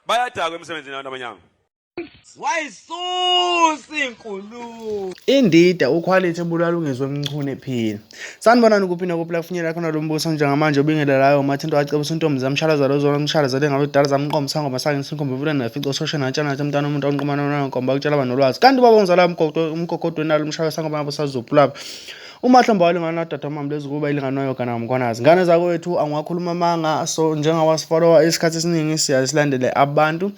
Bayadakwa emsebenzini abantu abanyama. Wayisusa inkulumo. Indida ukhwalithi ebulala uNgizwe Mchunu ephila. Sanibonani kuphi nakuphi la kufinyelela khona lo mbuso njengamanje obingelelayo uMathinto wacebisa intombi zamshalaza lozona umshalazele ngabe kudala zamqoma sangoma sakhe sinkhombe vula nafico soshe natshana nathi umntana umuntu onqumana nonkomba kutshela abanolwazi kanti ubaba ongizala umgogo umgogodweni nalo umshaya sangoma ngabo sazophulapha uMahlomba walingana nodada uMamlezi ukuba ilinganayo gana ngomkhwanazi. Ngane zakwethu angiwakhuluma amanga so njengawasifollowa isikhathi esiningi siyaye silandele abantu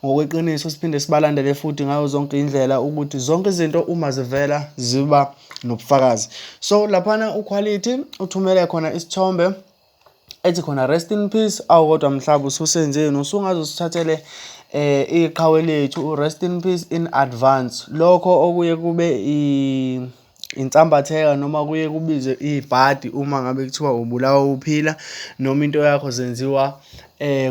ngokweqiniso siphinde sibalandele futhi ngayo zonke indlela ukuthi zonke izinto uma zivela ziba nobufakazi. So laphana uQuality uthumele khona isithombe ethi khona rest in peace awu kodwa mhlaba ususenzeni usungaze usithathele iqhawe lethu rest in peace in advance lokho okuye kube insambatheka noma kuye kubizwe ibhadi uma ngabe kuthiwa ubulawa uphila noma into yakho zenziwa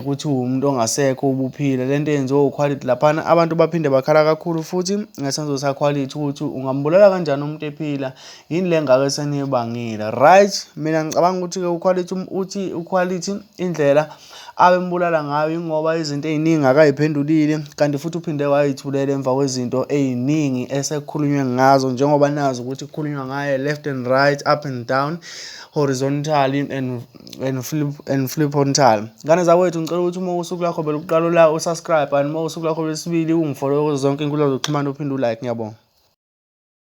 kuthi uwumuntu ongasekho ubuphila lento yenziwa uQuality laphana abantu baphinde bakhala kakhulu futhi ngesenzo saQuality ukuthi ungambulala kanjani umuntu ephila yini le ngaka eseniyibangile right mina ngicabanga ukuthi-ke uQuality uthi uQuality indlela abembulala ngayo ingoba izinto ey'ningi akayiphendulile kanti futhi uphinde wayithulela emva kwezinto ey'ningi esekukhulunywe ngazo njengoba nazi ukuthi kukhulunywa ngaye left and right up and down horizontally and flip horizontal. Ngane zakwethu ngicela ukuthi uma usuku lakho beluqala la usubscribe and uma usuku lakho lwesibili ungifollow kuzo zonke inkundla zokuxhumana uphinde ulike ngiyabonga.